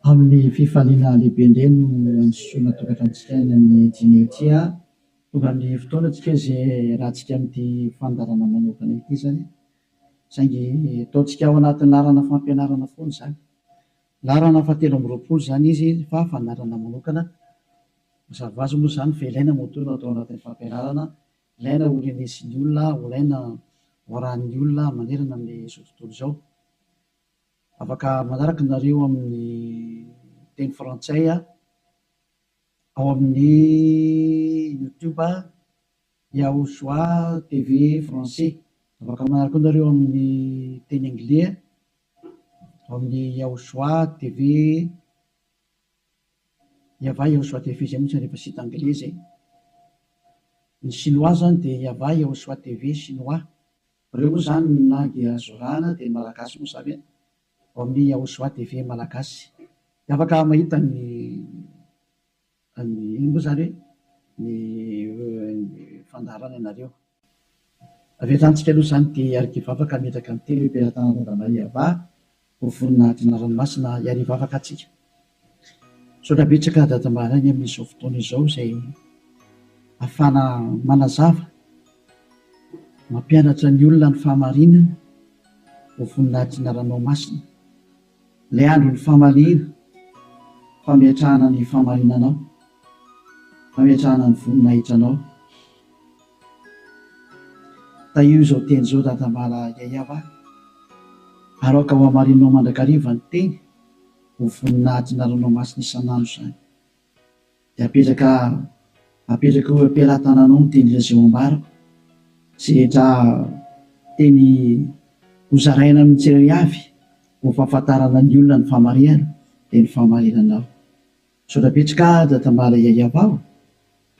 Amin'ny fifaliana lehibe indray no andisoana tokantranontsika any amin'ny dîner ity. Tonga amin'ny fotoana tsika izay iarahantsika amin'ity fandaharana manokana ity izany. Saingy ataontsika ao anatin'ny laharana fampianarana foana izany. Laharana fahatelo amby roapolo izany izy fa fandaharana manokana. Mazava ho azy moa izany fa ilaina moa toa no atao anatin'ny fampianarana, ilaina ho renesin'ny olona, ho ilaina ho arahin'ny olona manerana amin'izao tontolo izao. Afaka manaraka nareo amin'ny teny frantsay ao amin'ny youtube Yahushua TV français. Afaka manaraka koa nareo amin'ny teny anglais ao amin'ny Yahushua TV Yahvah Yahushua TV izay mihitsy rehefa site anglais izay. Ny chinois zany dia Yahvah Yahushua TV chinois. Ireo moa izany ny langue azo arahana dia ny malagasy moa izany ao amin'ny Yahushua TV malagasy. Dia afaka mahita ny ny inona moa izany hoe ny fandaharana ianareo. Avy hatrany tsika aloha izany dia hiaraka hivavaka hametraka ny teny eo am-pelatanana Yahvah ho voninahitry ny anarany masina hiary hivavaka antsika. Misaotra betsaka Dada Maraina amin'izao fotoana izao izay ahafahana manazava, mampianatra ny olona ny fahamarinana ho voninahitry ny anaranao masina. Ilay andron'ny famaliana, fametrahana ny fahamarinanao, fametrahana ny voninahitranao. Tahio izao teny izao Dadamala Yayava, ary aoka ho hamarinao mandrakariva ny teny ho voninahitry ny anaranao masina isan'andro izany. Dia apetraka apetraka eo am-pelatananao ny teny izay ho ambarako, izay rehetra teny hozaraina amin'ny tsirairay avy ho fahafantarana ny olona ny fahamarihana dia ny fahamarinanao. Misaotra betsaka Dadamala Yayava o!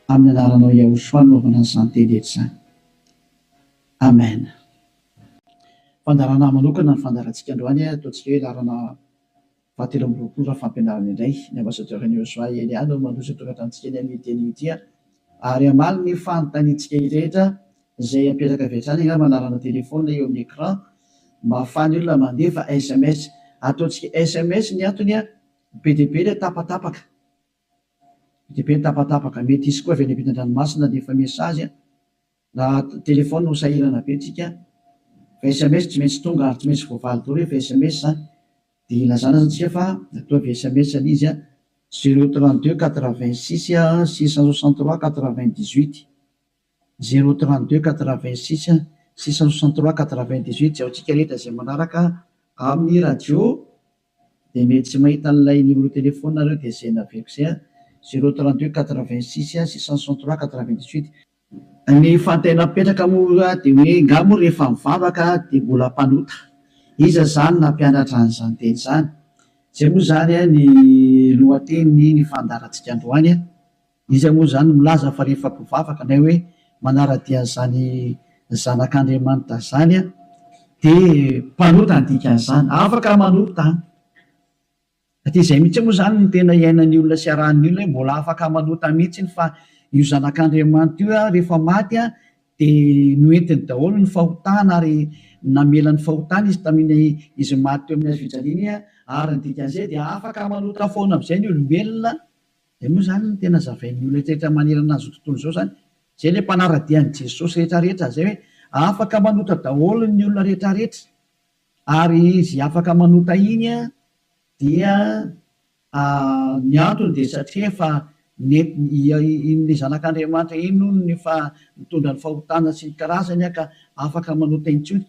Amin'ny anaranao Yahushua no anaovana an'izany teny rehetra izany. Amen. Fandaharana manokana ny fandaharantsika androany, ataontsika hoe laharana fahatelo amby roapolo raha fampianarana indray. Ny Ambassadeur an'i Yahushua Elia no mandroso eto tokantranontsika eny amin'ity anio ity ary hamaly ny fanontaniantsika rehetra izay apetraka avy hatrany angamba laharana téléphone eo amin'ny écran mba ahafahan'ny olona mandefa sms. Ataontsika sms ny antony, be dia be ilay tapatapaka. Be dia be ny tapatapaka. Mety hisy koa avy any ampitan-dranomasina handefa message an. Raha téléphone ho sahirana be tsika. Fa sms tsy maintsy tonga ary tsy maintsy voavaly daholo rehefa sms zany. Dia ilazana zany tsika fa ataovy sms ilay izy an, zéro trente deux quatre vingt six six cent soixante trois quatre vingt dix huit. Zéro trente deux quatre vingt six six cent soixante trois quatre vingt dix huit izay ho antsika rehetra izay manaraka amin'ny radio. Dia mety tsy mahita an'ilay numéro téléphone nareo dia izay naveriko izay an, zéro trente deux quatre vingt six six cent soixante trois quatre vingt dix huit. Ny fanontaniana mipetraka moa dia hoe nga moa rehefa mivavaka dia mbola mpanota? Iza izany nampianatra an'izany teny izany? Izay moa izany ny lohatenin'ny ny fandaharantsika androany an. Iza moa izany no milaza fa rehefa mpivavaka na hoe manara-dia an'izany zanak'Andriamanitra izany dia mpanota ny dikan'izany? Afaka manota an! Satria izay mihitsy moa izany no tena iainan'ny olona sy arahan'ny olona hoe mbola afaka manota mihitsy fa io zanak'Andriamanitra io rehefa maty dia noentiny daholo ny fahotana ary namela ny fahotana izy tamin'iny izy maty teo amin'ny hazo fijaliana iny ary ny dikan'izay dia afaka manota foana amin'izay ny olombelona. Izay moa izany no tena zavain'ny olona rehetra manerana an'izao tontolo izao izany. Izay ilay mpanara-dia an'i Jesosy rehetra rehetra izay hoe afaka manota daholo ny olona rehetra rehetra. Ary izy afaka manota iny dia ny antony dia satria efa nentiny iny zanak'Andriamanitra iny hono efa nitondra ny fahotana sy ny karazany ka afaka manota intsony.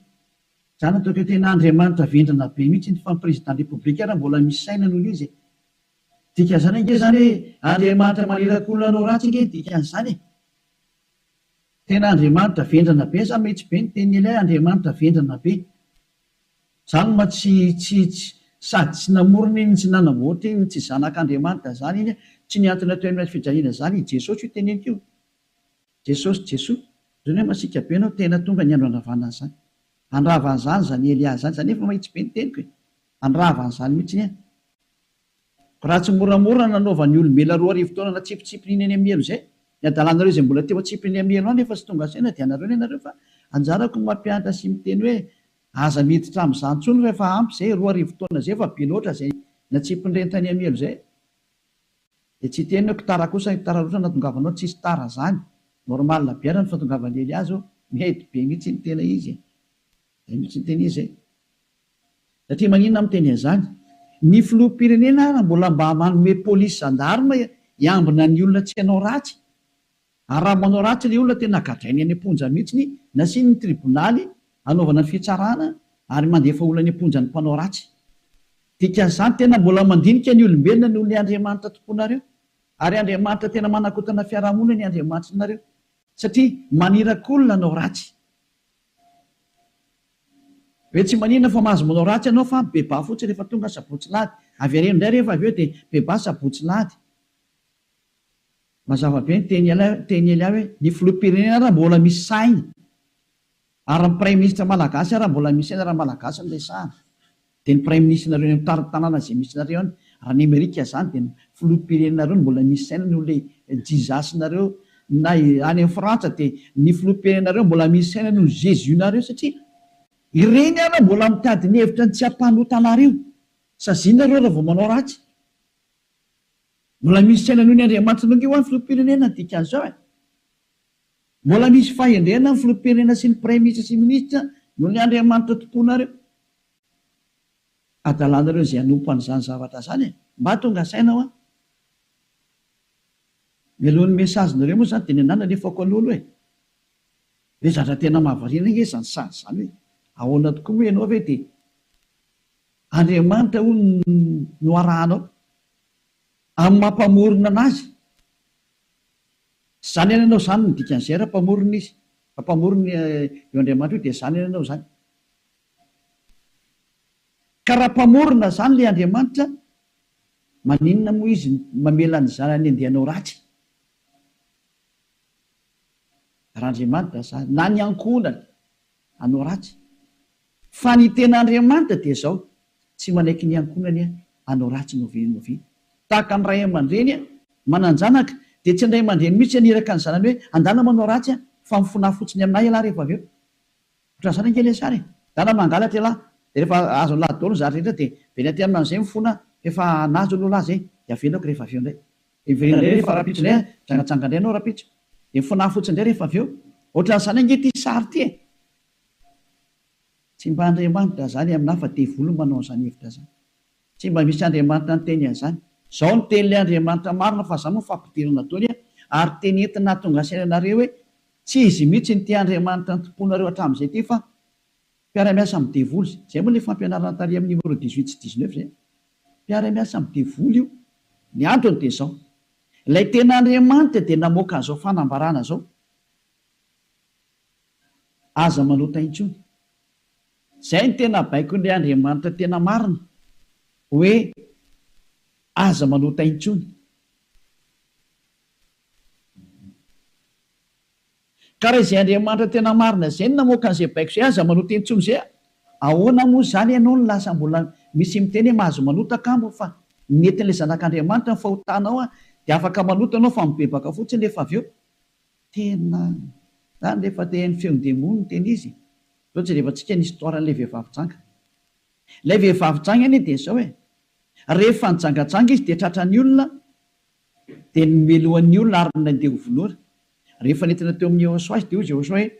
Izany ataoko hoe tena Andriamanitra vendrana be mihitsy fa ny président république ary mbola misy saina noho izy e. Dikan'izany ange izany hoe Andriamanitra maniraka olona hanao ratsy ange ny dikan'izany e! Tena Andriamanitra vendrana be za mihitsy be ny tenin'i Elia Andriamanitra vendrana be. Zany ma tsy tsy tsy sady tsy namorona iny tsy nanamboatra iny tsy zanak'Andriamanitra zany iny tsy nihantona teo amin'ny hazo fijaliana zany i Jesosy io teneniko io. Jesosy Jesoa. Zany hoe masiaka be anao tena tonga ny andro handravana an'izany. Handrava an'izany zany Elia zany. Zany efa mahitsy be ny teniko e. Handrava an'izany mihitsy ny Raha tsy moramora nanaovan'ny olombelona 2000 taona natsipitsipiny eny amin'ny helo izay, ny adalanareo izay mbola teo atsipiny amin'ny helo any efa tsy tonga saina dia anareo ny anareo fa anjarako ny mampianatra sy miteny hoe aza miditra amin'izany intsony fa efa ampy izay, 2000 taona izay efa be loatra izay Natsipin'ireny tany Amielo izay. Dia tsy hiteny hoe tara kosa, tara loatra ny nahatongavanao, tsisy tara zany. Normal be ary ny fahatongavan'i Elia zao, mety be mihitsy ny tena izy e. Zay mihitsy ny tena izy e. Satria maninona aho miteny an'izany? Ny filoham-pirenena ary mbola mba manome polisy gendarme hiambina ny olona tsy hanao ratsy. Ary raha manao ratsy ilay olona tena gadrainy any am-ponja mihitsiny, nasiany ny tribonaly hanaovana ny fitsarana ary mandefa olona any am-ponja ny mpanao ratsy. Dikan'izany tena mbola mandinika ny olombelona noho ilay Andriamanitra tomponareo. Ary Andriamanitra tena manakotana fiarahamonina ny Andriamanitrinareo. Satria maniraka olona hanao ratsy. Hoe tsy maninona fa mahazo manao ratsy ianao fa mibebaha fotsiny rehefa tonga sabotsy lahady. Avereno indray rehefa avy eo dia mibebaha sabotsy lahady. Mazava be ny teny teny Elia hoe ny filoham-pirenena ara mbola misy saina ary ny praiminisitra malagasy ara mbola misy saina raha malagasy no resahana dia ny praiminisitrinareo any amin'ny tanàna izay misy nareo any raha ny Amerika izany dia ny filoham-pirenenareo no mbola misy saina noho ilay Jesus-nareo na any amin'ny Frantsa dia ny filoham-pirenenareo mbola misy saina noho ny Jesus-nareo satria ireny ara mbola mitady ny hevitra ny tsy hampanota anareo saziana nareo raha vao manao ratsy. Mbola misy saina noho ny Andriamanitra noho io ny filoham-pirenena ny dikan'izao e! Mbola misy fahendrena ny filoham-pirenena sy ny praiminisitra sy minisitra noho ny Andriamanitra tomponareo. Adalanareo izay hanompo an'izany zavatra izany e! Mba tonga saina hoa! Mialohan'ny message-nareo moa izany dia ny anah nalefako aloha aloha e! Hoe zatra tena mahavariana ange izany sary izany hoe ahoana tokoa moa ianao ve dia Andriamanitra hono no arahanao? Amin'ny maha mpamorona anazy. Izany any ianao izany no dikan'izay raha mpamorona izy. Raha mpamorona io Andriamanitra io dia izany any ianao izany. Ka raha mpamorona izany ilay Andriamanitra, maninona moa izy mamela ny zanany handeha hanao ratsy? Raha Andriamanitra izany, na ny ankohonany hanao ratsy. Fa ny tena Andriamanitra dia izao, tsy manaiky ny ankohonany hanao ratsy n'oviana n'oviana. Tahaka ny ray aman-dreny manan-janaka, dia tsy ny ray aman-dreny mihitsy haniraka ny zanany hoe, andana manao ratsy aho, fa mifonà fotsiny aminà ialahy rehefa avy eo. Ohatran'izany ange ilay sary e! Ndana mangalatra ialahy, dia rehefa azon'ilahy daholo ny zavatra rehetra dia miverina aty aminy amin'izay mifona fa efa nahazo aloha lahy izay, dia avelako rehefa avy eo indray. Dia miverina indray rehefa rahampitso indray an, mijangajanga indray ianao rahampitso. Dia mifonà fotsiny indray rehefa avy eo. Ohatran'izany ange ity sary ity e! Tsy mba Andriamanitra izany aminà fa devoly no manao an'izany hevitra izany. Tsy mba misy Andriamanitra niteny an'izany. Izao no tenin'ilay Andriamanitra marina fa izany moa fampidirana daholo an, ary teny entina hahatonga saina anareo hoe tsy izy mihitsy no tia Andriamanitra nitompoanareo hatramin'izay ity fa mpiara-miasa amin'ny devoly. Izay moa ilay fampianarana tary amin'ny numéro 18 sy 19 izay. Mpiara-miasa amin'ny devoly io. Ny antony dia izao. Ilay tena Andriamanitra dia namoaka an'izao fanambarana izao. Aza manota intsony. Izay no tena baikon'ilay Andriamanitra tena marina, hoe aza manota intsony. Ka raha izay Andriamanitra tena marina izay no namoaka an'izay baiko izay, aza manota intsony izay, ahoana moa izany ianao no lasa mbola misy miteny hoe mahazo manota kamo fa nentin'ilay Zanak'Andriamanitra ny fahotanao dia afaka manota ianao fa mibebaka fotsiny rehefa avy eo. Tena zany rehefa te haino feon-demony no tena izy e! Zao jerevantsika ny histoire an'ilay vehivavy janga. Ilay vehivavy janga anie dia zao e! Rehefa nijangajanga izy dia tratran'ny olona dia nomelohan'ny olona ary nandeha ho vonoina. Rehefa nentina teo amin'i Yehosua izy dia hoy Yehosua hoe,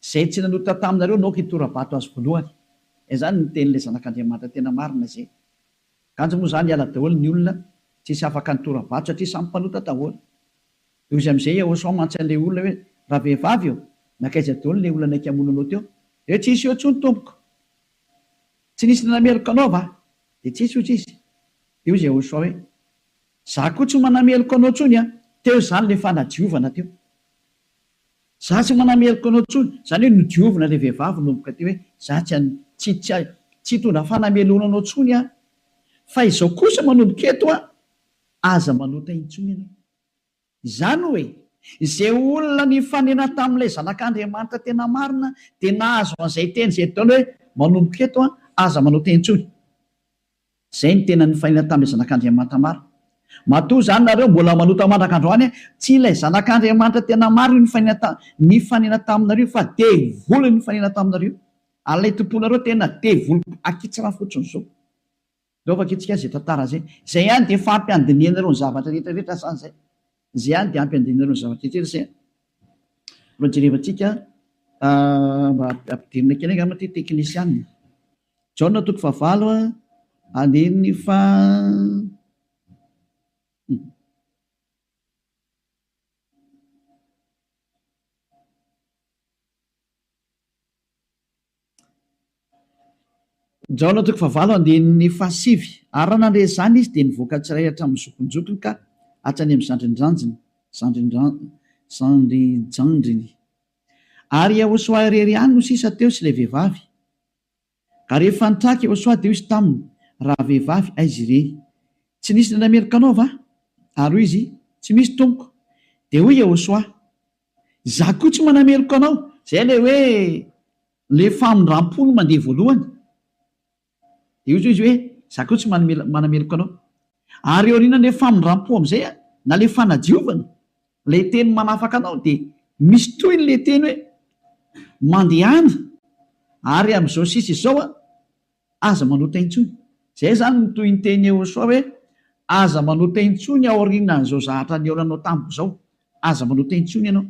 Izay tsy nanota taminareo no aoka hitora-bato azy voalohany. Izany no tenin'ilay Zanak'Andriamanitra tena marina izay. Kanjo moa izany hiala daholo ny olona tsisy afaka nitora-bato satria samy mpanota daholo. Dia hoy amin'izay Yehosua mantsy an'ilay olona hoe, Ravehivavy ô, nankaiza daholo ilay olona naika hamono anao teo? Dia hoe, Tsisy eo intsony tompoko. Tsy nisy nanameloka anao va? Dia tsisy hoy izy. Dia hoy Yehosua hoe, Za koa tsy manameloka anao intsony an! Teo izany ilay fanadiovana teo. Za tsy manameloka anao intsony. Izany hoe nodiovina ilay vehivavy nanomboka teo hoe, za tsy an, tsy, tsy, tsy hitondra fanamelohana anao intsony aho. Fa izao kosa manomboka eto an, aza manota intsony ianao. Izany hoe, izay olona nifanena tamin'ilay Zanak'Andriamanitra tena marina dia nahazo an'izay teny izay daholo hoe, manomboka eto an, aza manota intsony. Izay no tena nifanena tamin'ilay Zanak'Andriamanitra marina. Matoa izany nareo mbola manota mandraka androany, tsy ilay Zanak'Andriamanitra tena marina io nifanena ta, nifanena taminareo io fa devoly no nifanena taminareo. Ary ilay tomponareo tena devoly akitsirano fotsiny izao. Ndao vakintsika izay tantara izay. Izay ihany dia efa ampy handinihanareo ny zavatra rehetra rehetra izany izay. Izay ihany dia ampy handinihanareo ny zavatra rehetra rehetra izay. Mbola jerevantsika mba ampidirina kely angamba ity teknisianina. Jaona toko fahavalo andininy faha. Jaona toko fahavalo andininy fahasivy Ary raha nandre izany izy, dia nivoaka tsirairay hatramin'ny zokinjokiny ka hatrany amin'ny zandrindranjiny, zandrinjandriny. Ary Iehôsoa irery ihany no sisa teo sy ilay vehivavy. Ka rehefa nitraka Iehôsoa, dia hoy izy taminy, Ravehivavy, aiza ireny? Tsy nisy nanameloka anao va? Ary hoy izy, Tsy misy, tompoko. Dia hoy Iehôsoa, Izaho koa tsy manameloka anao. Izay ilay hoe ilay famindram-po no mandeha voalohany. Dia hoy izy hoe, Izaho koa tsy manameloka anao. Ary aorianan'ilay famindram-po amin'izay, na ilay fanadiovana, ilay teny manafaka anao, dia misy tohiny ilay teny hoe, Mandehana, ary amin'izao sisa izao, Aza manota intsony. Zay zany ny tohinteny Yehosua hoe aza manota intsony aorianan'izao zahatra nihaonanao tamiko zao. Aza manota intsony ianao.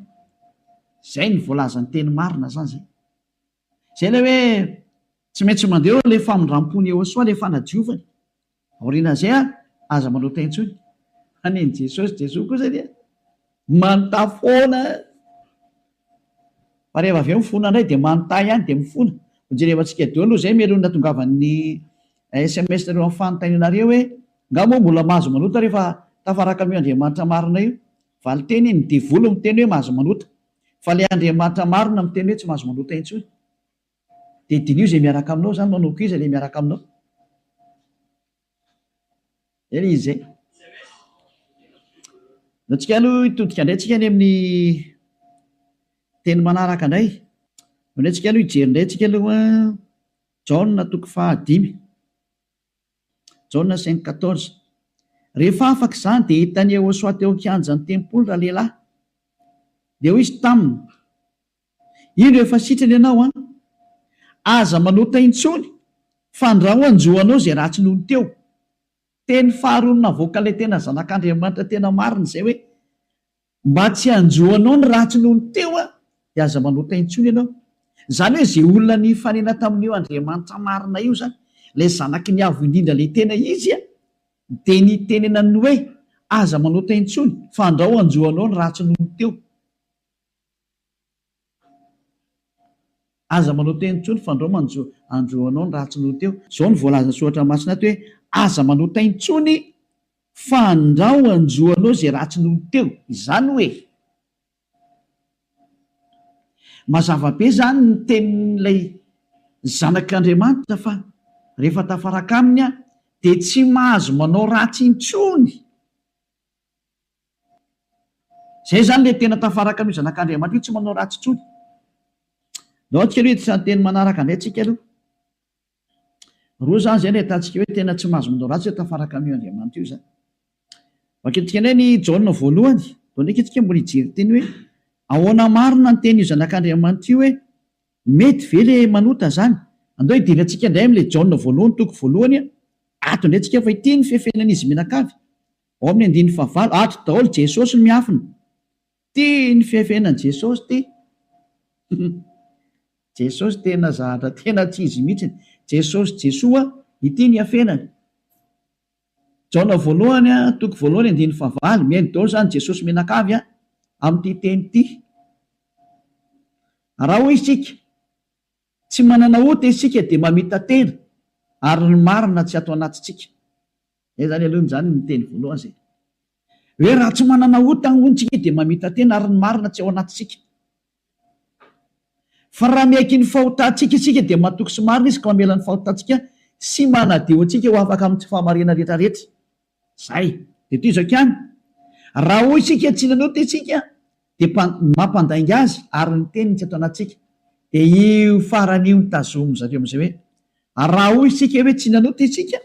Zay ny voalazan'ny teny marina zany zay. Zay ilay hoe tsy maintsy mandeha eo ilay famindrampon'i Yehosua, ilay fanadiovany. Aorianan'izay an, aza manota intsony. Fa nen'i Jesosy, Jesoa kosa dia manontà foana. Fa rehefa avy eo mifona indray dia manontà ihany dia mifona. Hojerevantsika daholo aloha izay mialoha ny nahatongavan'ny sms nareo amin'ny fanontanianareo hoe nga moa mbola mahazo manota rehefa tafaraka amin'io Andriamanitra marina io? Valinteny, ny devoly miteny hoe mahazo manota. Fa ilay Andriamanitra marina miteny hoe tsy mahazo manota intsony. Dia diniho izay miaraka aminao izany, manomboka iza ilay miaraka aminao? Zay ilay izy zay. Ndao tsika aloha hitodika indray tsika any amin'ny teny manaraka indray. Ndao indray tsika aloha hijery indray tsika aloha Jaona toko fahadimy. Jaona cinq quatorze. Rehefa afaka izany dia hitan'i Yehosua teo an-kianjan'ny tempoly ralehilahy. Dia hoy izy taminy, Indro efa sitrana ianao an! Aza manota intsony fa andrao hanjo anao izay ratsy nony teo. Teny faharoa navoakan'ilay tena zanak'Andriamanitra tena marina izay hoe, Mba tsy hanjo anao ny ratsy nony teo an, dia aza manota intsony ianao. Izany hoe izay olona nifanena tamin'io Andriamanitra marina io izany, ilay zanaky ny Avo Indrindra ilay tena izy an, dia nitenenany hoe, Aza manota intsony fa andrao hanjo anao ny ratsy nony teo. Aza manao teny intsony fandrao manjo andro anao ny ratsy noho teo. Zao no voalazan'ny soratra masina ato hoe aza manota intsony fandrao anjo anao izay ratsy noho teo. Izany hoe mazava be izany ny tenin'ilay zanak'Andriamanitra fa rehefa tafaraka aminy aho dia tsy mahazo manao ratsy intsony. Zay zany le tena tafaraka amin'io zanak'Andriamanitra io tsy manao ratsy intsony. Ndao antsika aloha hiditra ny teny manaraka indray tsika aloha. Roa zany zay no ahitantsika hoe tena tsy mahazo manao ratsy hoe tafaraka amin'io Andriamanitra io zany. Vakintsika indray ny Jaona voalohany. Ndao ndraiky tsika mbola hijery teny hoe ahoana marina ny tenin'io zanak'Andriamanitra io hoe mety ve le manota zany? Andao hidirantsika indray amin'ilay Jaona voalohany toko voalohany ato indray tsika fa ity ny fefenan'izy mianakavy. Ao amin'ny andininy fahavalo, ato daholo Jesosy no miafina. Ty ny fiafenan'i Jesosy ty. Jesosy tena zahatra tena tsy izy mihitsiny. Jesosy Jesoa, ity ny iafenany. Jaona voalohany toko voalohany andininy fahavalo, mihaino daholo izany Jesosy mianakavy amin'ity teny ity. Raha hoy isika, tsy manana ota isika dia mamita-tena ary ny marina tsy ato anatintsika. Zay zany aloha zany ny teny voalohany zay. Hoe raha tsy manana ota hono tsika dia mamita-tena ary ny marina tsy ao anatintsika. Fa raha miaiky ny fahotantsika isika dia matoky sy marina izy ka mamela ny fahotantsika sy manadio antsika ho afaka amin'ny tsy fahamarinana rehetra rehetra. Zay. Dia toy izao ihany. Raha hoy isika tsy nanota isika dia mampandainga azy ary ny teniny tsy ato anatintsika. Dia io farany io no tazomin-dry zareo amin'izay hoe raha hoy isika hoe tsy nanota isika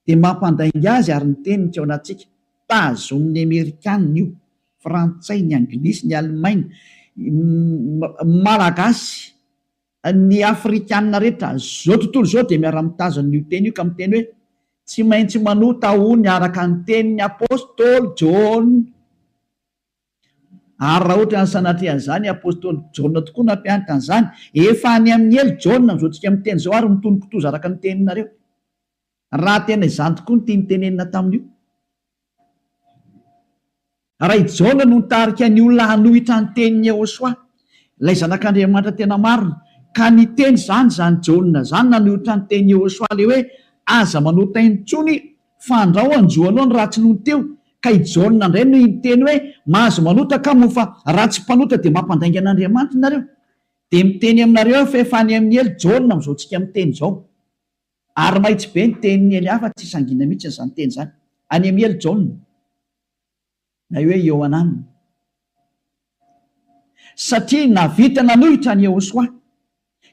dia mampandainga azy ary ny teniny tsy ao anatintsika. Tazomin'ny Amerikanina io, Frantsay, ny Anglisy, ny Alemaina, Malagasy, ny Afrikanina rehetra, izao tontolo izao dia miara-mitazona io teny io ka miteny hoe. Tsy maintsy manota hono araka ny tenin'ny apostoly Jaona. Ary raha ohatra ny sanatria an'izany, apostoly Jaona tokoa nampianatra an'izany. Efa any amin'ny helo Jaona amin'izao tsika miteny izao ary mitono kitoza araka ny teninareo. Raha tena izany tokoa no tiany tenenina tamin'io. Raha i Jaona no nitarika ny olona hanohitra ny tenin'i Yehosua, ilay Zanak'Andriamanitra tena marina, ka niteny izany izany Jaona izany nanohitra ny tenin'i Yehosua ilay hoe aza manota intsony fa andrao hanjo anao ny ratsy nony teo, ka i Jaona indray no niteny hoe mahazo manota ka moa fa raha tsy mpanota dia mampandainga an'Andriamanitra nareo. Dia miteny aminareo aho fa efa any amin'ny helo Jaona amin'izao tsika miteny izao. Ary mahitsy be ny tenin'i Elia fa tsy sangiana mihitsy izany teny izany. Any amin'ny helo Jaona. Na hoe Iohanana. Satria nahavita nanohitra an'i Yehosua.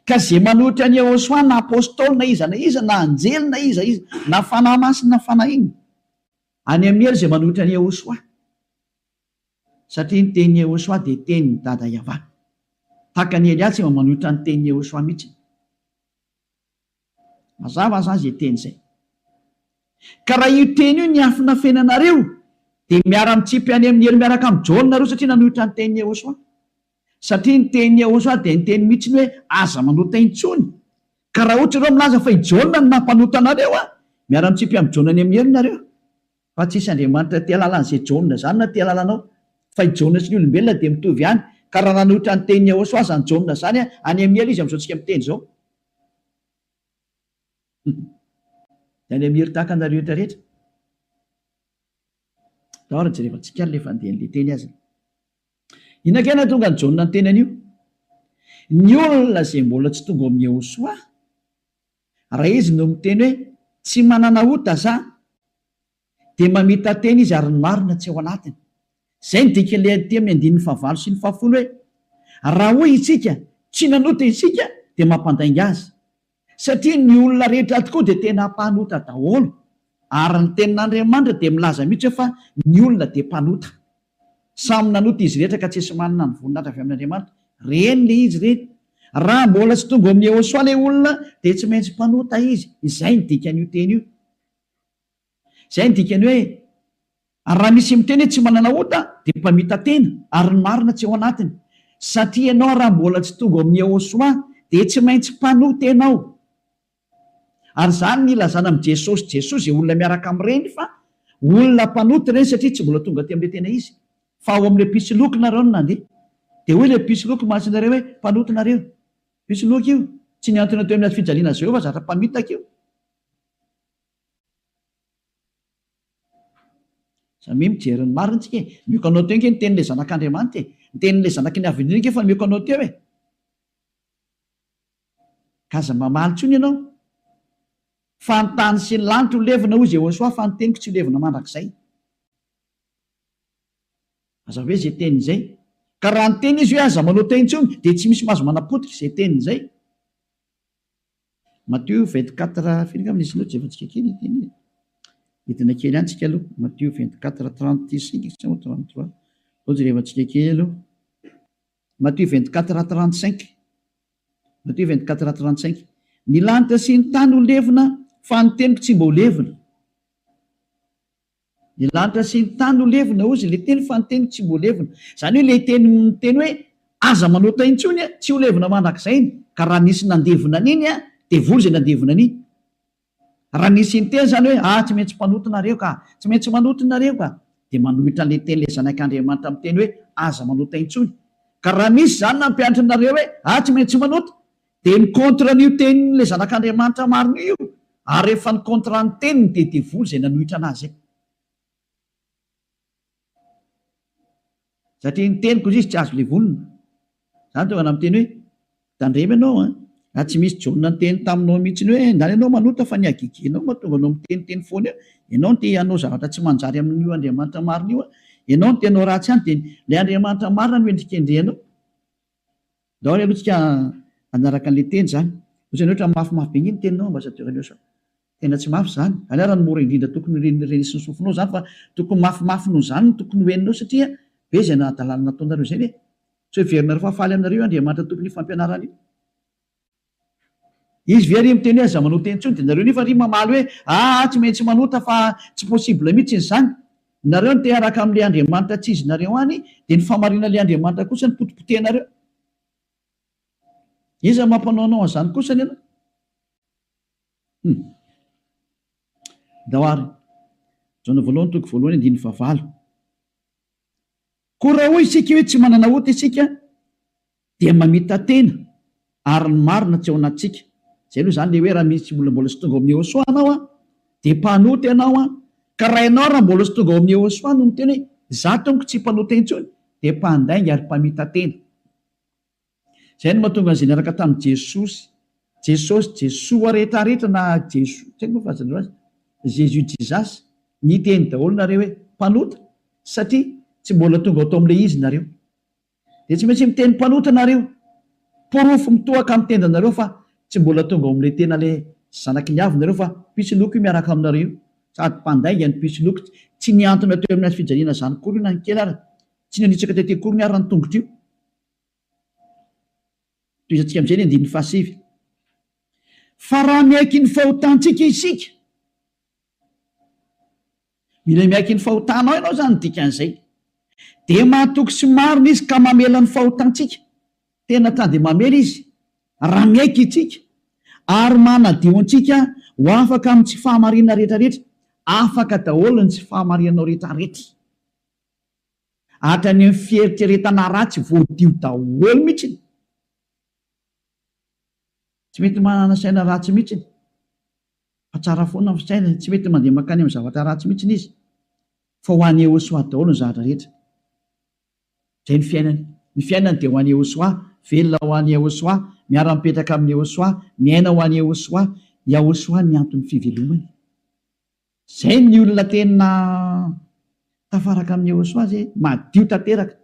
Ka izay manohitra an'i Yehosua na apostoly na iza na iza na anjely na iza iza na fanahy masina na fanahy inona. Any amin'ny helo izay manohitra an'i Yehosua. Satria ny tenin'i Yehosua dia tenin'i Dada Yavah. Tahaka an'i Elia tsy mba manohitra ny tenin'i Yehosua mihitsy. Mazava zany zay teny zay. Ka raha io teny io niafinafenanareo dia miara mitsipy any amin'ny helo miaraka amin'i Jaona nareo satria nanohitra ny tenin'i Yehosua. Satria ny tenin'i Yehosua dia niteny mihitsy ny hoe aza manota intsony. Ka raha ohatra ireo milaza fa i Jaona no nampanota anareo an, miara mitsipy amin'i Jaona any amin'ny helo nareo. Fa tsisy Andriamanitra te halala an'izay Jaona izany na te halala anao. Fa i Jaona sy ny olombelona dia mitovy ihany. Ka raha nanohitra ny tenin'i Yehosua aza ny Jaona izany an, any amin'ny helo izy amin'izao tsika miteny izao. Dia any amin'ny helo tahaka anareo rehetra rehetra. Ndao ary jerevantsika ary ilay fandehan'ilay teny aza. Inona kay nahatonga an'i Jaona niteny an'io? Ny olona izay mbola tsy tonga ao amin'i Yehosua, Raha izy no miteny hoe tsy manana ota za dia mamita-tena izy ary ny marina tsy ao anatiny. Izay no dikan'ilay aty amin'ny andininy fahavalo sy ny fahafolo hoe raha hoy isika tsy nanota isika dia mampandainga azy. Satria ny olona rehetra tokoa dia tena mpanota daholo ary ny tenin'Andriamanitra dia milaza mihitsy hoe fa ny olona dia mpanota. Samy nanota izy rehetra ka tsisy manana ny voninahitra avy amin'Andriamanitra. Reny le izy reny. Raha mbola tsy tonga ao amin'i Yehosua le olona dia tsy maintsy mpanota izy. Izay ny dikan'io teny io. Izay ny dikany hoe ary raha misy miteny hoe tsy manana ota dia mpamita-tena ary ny marina tsy ao anatiny. Satria ianao raha mbola tsy tonga ao amin'i Yehosua dia tsy maintsy mpanota ianao. Ary izany ny ilazana amin'i Jesosy Jesoa izay olona miaraka amin'ireny fa olona mpanota ireny satria tsy mbola tonga aty amin'ilay tena izy fa ao amin'ilay mpisoloky nareo no nandeha. Dia hoy ilay mpisoloky mantsy nareo hoe mpanota nareo. Mpisoloky io. Tsy nihantona teo amin'ny hazo fijaliana Jehovah fa zatra mpamitaka io. Samia mijery ny marina tsika e. Omeko anao teo ange ny tenin'ilay zanak'Andriamanitra e. Ny tenin'ilay zanaky ny Avo Indrindra ange efa nomeko anao teo e. Ka aza mamaly intsony ianao. Fa ny tany sy ny lanitra ho levona, hoy Jehosoa, fa ny teniko tsy ho levona mandrakizay. Aza hoe izay teniny izay. Ka raha niteny izy hoe aza manota intsony, dia tsy misy mahazo manapotika izay teniny izay. Matio 24, firy angamba nisy loatra, jerevantsika kely ity teny ity. Hidina kely ihany tsika aloha. Matio 24, 35 sa 33. Aleo jerevantsika kely aloha. Matio 24, 35. Matio 24, 35. Ny lanitra sy ny tany ho levona, fa ny teniko tsy mba ho levona. Ny lanitra sy ny tany ho levona, hozy ilay teny, fa ny teniko tsy mba ho levona. Izany hoe ilay teny miteny hoe aza manota intsony, tsy ho levona mandrakizay iny. Ka raha nisy nandevona an'iny, devoly izay nandevona an'iny. Raha nisy niteny izany hoe, ah, tsy maintsy mpanota nareo ka, tsy maintsy manota nareo ka, dia manohitra an'ilay teny ilay Zanak'Andriamanitra miteny hoe, aza manota intsony. Ka raha misy izany nampianatra anareo hoe, ah, tsy maintsy manota, dia mi-contre an'io tenin'ilay Zanak'Andriamanitra marina io, ary rehefa ni-contre ny teniny dia devoly izay nanohitra an'azy. Satria ny teniko izy tsy azo levonina. Zany tonga na miteny hoe tandremo ianao an! Raha tsy misy Jaona niteny taminao mihitsy hoe ndany ianao manota fa ny hagegenao mahatonga anao miteniteny foana eo. Ianao no te hanao zavatra tsy manjary amin'io Andriamanitra marina io an! Ianao no te hanao ratsy any dia ilay Andriamanitra marina no endrikendrehanao. Ndao ary aloha tsika hanaraka an'ilay teny izany. Ohatrany ohatra mafimafy be nge ny teninao Ambassadeur Eliosa. Tena tsy mafy izany. Izany ara no mora indrindra tokony ho renesin'ny sofinao izany fa tokony mafimafy noho izany no tokony ho henonao satria be izay hadalana nataonareo izay ve? Tsy heverinareo fa faly aminareo io Andriamanitra tompon'io fampianarana io? Izy ve ary miteny hoe aza manota intsony dia nareo nefa ry mamaly hoe aa tsy maintsy manota fa tsy possible mihitsy izany. Nareo no te hiaraka amin'ilay Andriamanitra tsy izy nareo any dia ny fahamarinan'ilay Andriamanitra kosa no potipotehinareo. Iza mampanao anao an'izany kosa ny anao? Hum. Ndao ary. Jaona voalohany toko voalohany andininy fahavalo. Koa raha hoy isika hoe tsy manana ota isika dia mamita-tena ary ny marina tsy ao anatintsika. Izay aloha izany ilay hoe raha misy olona mbola tsy tonga ao amin'i Yehosua anao an, dia mpanota ianao an, ka raha ianao raha mbola tsy tonga ao amin'i Yehosua no miteny hoe izaho tompoko tsy mpanota intsony dia mpandainga ary mpamita-tena. Izay no mahatonga an'izay niaraka tamin'i Jesosy, Jesosy, Jesoa rehetra rehetra na Jeso, tsy haiko moa fahazanareo azy, Jesus Jesus, niteny daholo nareo hoe mpanota satria tsy mbola tonga tao amin'ilay izy nareo. Dia tsy maintsy miteny mpanota nareo. Porofo mitohaka amin'ny tendanareo fa tsy mbola tonga ao amin'ilay tena ilay zanaky ny avo nareo fa mpisoloky io miaraka aminareo io. Sady mpandainga ny mpisoloky, tsy nihantona teo amin'ny hazo fijaliana izany akory io na ny kely ara, tsy nanitsaka tety akory ny ara ny tongotra io. Tohizantsika amin'izay ny andininy fahasivy. Fa raha miaiky ny fahotantsika isika, mila miaiky ny fahotanao ianao izany ny dikan'izay, dia mahatoky sy marina izy ka mamela ny fahotantsika. Tena tonga dia mamela izy raha miaiky isika ary manadio antsika ho afaka amin'ny tsy fahamarinana rehetrarehetra. Afaka daholo ny tsy fahamarinanao rehetrarehetra. Hatrany amin'ny fieritreretana ratsy voadio daholo mihitsiny. Tsy mety manana saina ratsy mihitsiny. Fa tsara foana ny fisainany, tsy mety mandeha mankany amin'ny zavatra ratsy mihitsiny izy. Fa ho an'i Yehosua daholo ny zavatra rehetra. Izay ny fiainany. Ny fiainany dia ho an'i Yehosua, velona ho an'i Yehosua, miara-mipetraka amin'i Yehosua, miaina ho an'i Yehosua. Yahosua ny anton'ny fivelomany. Zay ny olona tena tafaraka amin'i Yehosua zay, madio tanteraka,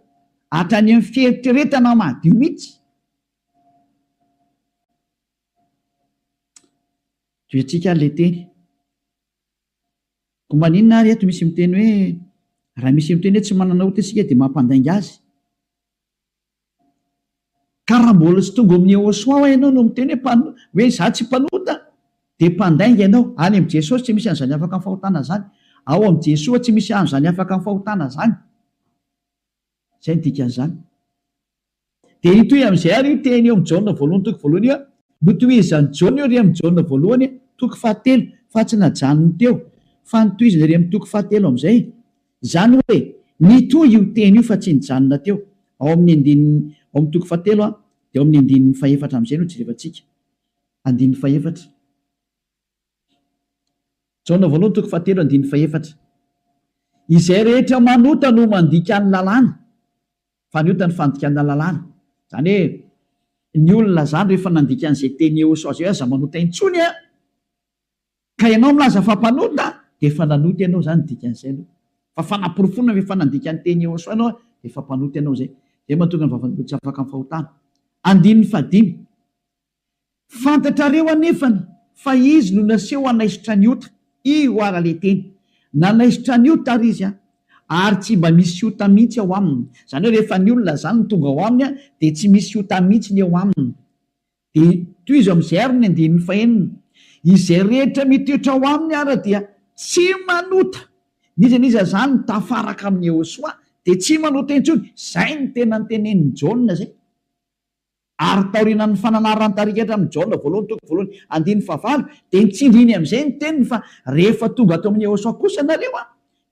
hatrany amin'ny fieritreretana madio mihitsy. Tohizantsika ary ilay teny. Koa maninona ary eto misy miteny hoe raha misy miteny hoe tsy manana ota isika dia mampandainga azy? Ka raha mbola tsy tonga ao amin'i Yehosua hoa ianao no miteny hoe mpano, hoe izaho tsy mpanota, dia mpandainga ianao. Any amin'i Jesosy tsy misy an'izany afaka amin'ny fahotana izany. Ao amin'i Jesoa tsy misy an'izany afaka amin'ny fahotana izany. Izay no dikan'izany. Dia hitohy amin'izay ary io teny eo amin'i Jaona voalohany toko voalohany io. Notohizan'i Jaona io ery amin'i Jaona voalohany toko fahatelo, fa tsy najanony teo, fa notohizany ery amin'ny toko fahatelo amin'izay. Izany hoe, nitohy io teny io fa tsy nijanona teo. Ao amin'ny andininy, ao amin'ny toko fahatelo dia ao amin'ny andininy fahefatra amin'izay no jerevantsika. Andininy fahefatra. Jaona voalohany toko fahatelo andininy fahefatra. Izay rehetra manota no mandika ny lalàna, fa ny ota ny fandikana lalàna. Izany hoe, ny olona izany rehefa nandika an'izay teny Yehosua izay hoe aza manota intsony an! Ka ianao milaza fa mpanota dia efa nanota ianao izany dikan'izay aloha. Fa fanaporofoana fa efa nandika ny teny Yehosua ianao dia efa mpanota ianao izay. Izay mahatonga ny vavan'olona tsy afaka amin'ny fahotana. Andininy fahadimy. Fantatrareo anefany fa izy no naseho hanaisotra ny ota. Io ara le teny. Nanaisotra ny ota ary izy an. Ary tsy mba misy ota mihitsy ao aminy. Izany hoe rehefa ny olona izany no tonga ao aminy an dia tsy misy ota mihitsy ny eo aminy. Dia tohizo amin'izay ary ny andininy fahenina, Izay rehetra mitoetra ao aminy ara dia tsy manota. N'iza n'iza izany mitafaraka amin'i Yehosua dia tsy manota intsony. Izay no tena notenenin'i Jaona izay. Ary taorianan'ny fananaran'ny tarigetra amin'i Jaona voalohany toko voalohany andininy fahavalo dia nitsindriny amin'izay ny teniny fa rehefa tonga ato amin'i Yehosua kosa nareo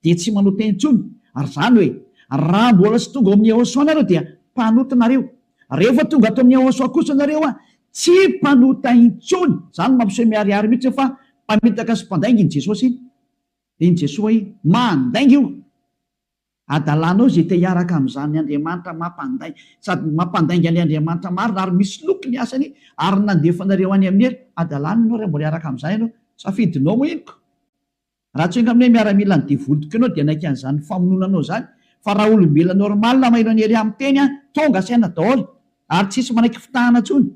dia tsy manota intsony. Ary izany hoe raha mbola tsy tonga ao amin'i Yehosua nareo dia mpanota nareo. Rehefa tonga ato amin'ny Yehosua kosa nareo an, tsy mpanota intsony. Izany no mampiseho miharihary mihitsy fa mpamitaka sy mpandainga iny Jesosy iny. Iny Jesoa iny. Mandainga io. Adalanao izay te hiaraka amin'izany Andriamanitra mampandainga, sady mampandainga an'ilay Andriamanitra marina ary misy loky ny asany ary nandefa anareo any amin'ny helo. Adalana ianao raha mbola hiaraka amin'izany ianao. Safidinao moa iny ko. Raha tsy enga aminay miaramila ny devoly tokoa ianao dia hanaiky an'izany famonoana anao izany fa raha olombelona normal maheno an'i Elia miteny an, tonga saina daholo ary tsisy manaiky fitahana intsony.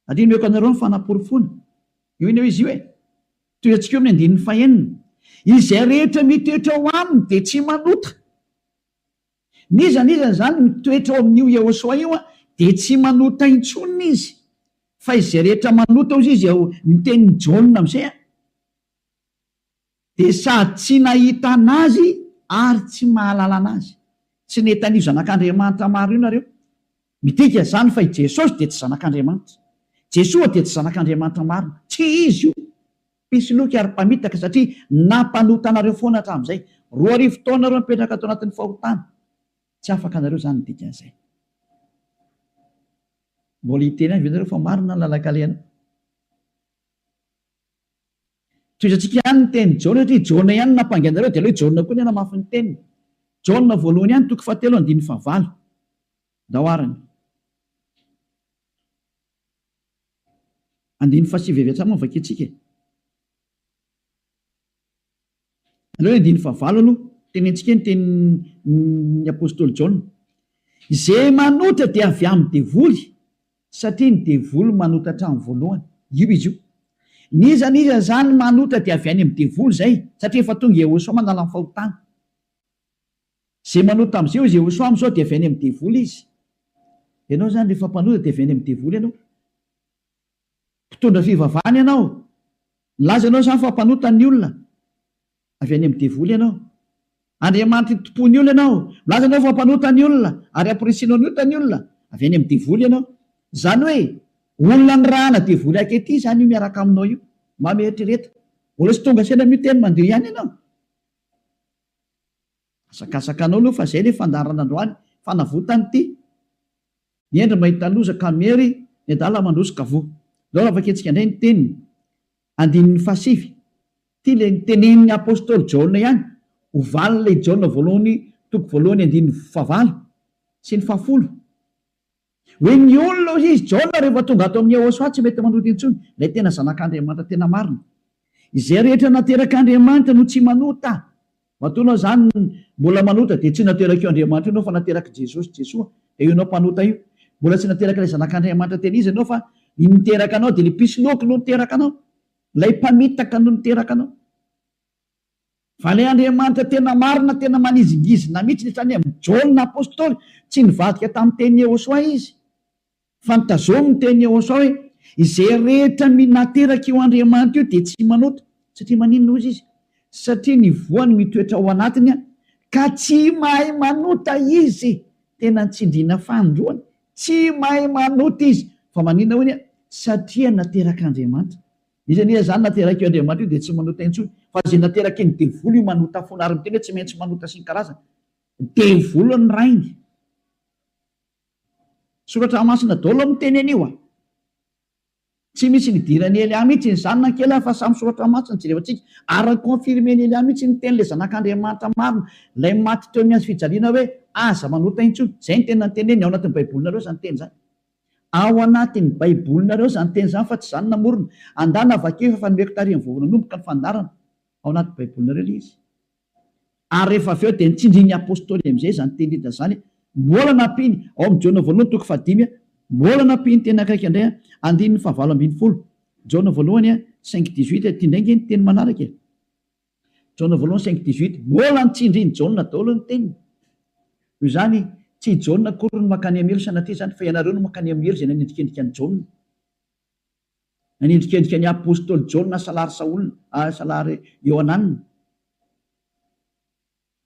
Satria nomeko anareo ny fanaporofoana. Io anie izy io e. Tohizatsika eo amin'ny andininy fahenina. Izay rehetra mitoetra ao aminy dia tsy manota. N'iza n'iza izany mitoetra ao amin'io Yehosua io an, dia tsy manota intsony izy. Fa izay rehetra manota hozy izy ao ny tenin'i Jaona amin'izay an, dia sady tsy nahita an'Azy ary tsy mahalala an'Azy. Tsy nahita an'io Zanak'Andriamanitra maro io nareo. Midika izany fa i Jesosy dia tsy Zanak'Andriamanitra. Jesoa dia tsy Zanak'Andriamanitra marina. Tsy Izy io. Mpisoloky ary mpamitaka satria nampanota anareo foana hatramin'izay. 2000 taona nareo nipetraka tao anatin'ny fahotana. Tsy afaka anareo izany ny dikan'izay. Mbola hiteny ihany ve nareo fa marina ny lalan-kalehanao? Tohizantsika ihany ny tenin'i Jaona satria Jaona ihany no nampangy anareo dia aleo i Jaona koa ny hanamafy ny teniny. Jaona voalohany ihany toko fahatelo andininy fahavalo. Ndao arany. Andininy fahasivy avy hatrany moa no vakintsika e. Aleo ny andininy fahavalo aloha, tenentsika ny tenin'ny apostoly Jaona. Izay manota dia avy amin'ny devoly, satria ny devoly manota hatramin'ny voalohany. Io izy io. N'iza n'iza izany manota dia avy any amin'ny devoly izay, satria efa tonga Yehosua manala ny fahotana. Izay manota amin'izay hoy Yehosua amin'izao dia avy any amin'ny devoly izy. Ianao izany rehefa mpanota dia avy any amin'ny devoly ianao. Mpitondra fivavahana ianao. Milaza ianao izany fa mpanota ny olona. Avy any amin'ny devoly ianao. Andriamanitry ny tompon'ny olona ianao. Milaza ianao fa mpanota ny olona ary amporisihinao ny ota ny olona. Avy any amin'ny devoly ianao. Izany hoe olona nirahana devoly ankehitriny izany io miaraka aminao io. Mba mieritrereta. Mbola tsy tonga saina amin'io teny mandeha ihany ianao. Asakasaka anao aloha fa zay le fandaharana androany, fanavotana ity. Ny hendry mahita loza ka miery, ny adala mandroso ka voa. Ndao raha vakintsika indray ny teniny, andininy fahasivy. Ity le nitenenin'ny apostoly Jaona ihany, ho valin'ilay Jaona voalohany toko voalohany andininy fahavalo sy ny fahafolo. Hoe ny olona hoy izy, Jaona rehefa tonga ato amin'i Yehosua tsy mety manota intsony, ilay tena zanak'Andriamanitra tena marina. Izay rehetra naterak'Andriamanitra no tsy manota. Matoa ianao izany mbola manota dia tsy naterak'io Andriamanitra io ianao fa naterak'i Jesosy, Jesoa, dia io ianao mpanota io. Mbola tsy naterak'ilay zanak'Andriamanitra tena izy ianao fa ny niteraka anao dia ilay mpisoloky no niteraka anao. Ilay mpamitaka no niteraka anao. Fa ilay Andriamanitra tena marina, tena manizingizina mihitsy ny hatrany amin'i Jaona Apostoly, tsy nivadika tamin'ny tenin'i Yehosua izy, fa notazominy ny tenin'i Yehosua hoe, Izay rehetra nateraka io Andriamanitra io dia tsy manota. Satria maninona hozy izy? Satria ny voany mitoetra ao anatiny ka tsy mahay manota izy. Tena nitsindriana fanindroany, tsy mahay manota izy. Fa maninona hoy ny? Satria naterak'Andriamanitra. Izy anie izany naterak'io Andriamanitra io dia tsy manota intsony fa izay nateraky ny devoly io manota foana ary miteny hoe tsy maintsy manota sy ny karazany. Devoly ny rainy. Soratra masina daholo miteny an'io a. Tsy misy nidiran'i Elia mihitsy izany na kely fa samy soratra masina jerevantsika ary ni-confirmer-n'i Elia mihitsy ny teny ilay zanak'Andriamanitra marina ilay maty teo amin'ny hazo fijaliana hoe aza manota intsony. Izay no tena noteneniny ao anatin'ny baibolinareo izany teny izany. Ao anatin'ny baibolinareo izany teny izany fa tsy izaho no namorona. Andana vakio efa nomeko tarihiny vao nanomboka ny fandaharana. Ao anaty baibolinareo ilay izy. Ary rehefa avy eo dia nitsindrin'ny apostoly amin'izay izany teny rehetra izany. Mbola nampiany, ao amin'ny Jaona voalohany toko fahadimy, mbola nampiany teny akaiky indray, andininy fahavalo ambin'ny folo. Jaona voalohany cinq dix-huit, ity indray ange ny teny manaraka e. Jaona voalohany cinq dix-huit, mbola nitsindrin'i Jaona daholo ny teniny. Noho izany, tsy i Jaona akory no mankany amin'ny helo sanatria izany, fa ianareo no mankany amin'ny helo izay nanendrikendrika an'i Jaona. Nanendrikendrika ny apostoly Jaona salary Saola, salary Iohanana.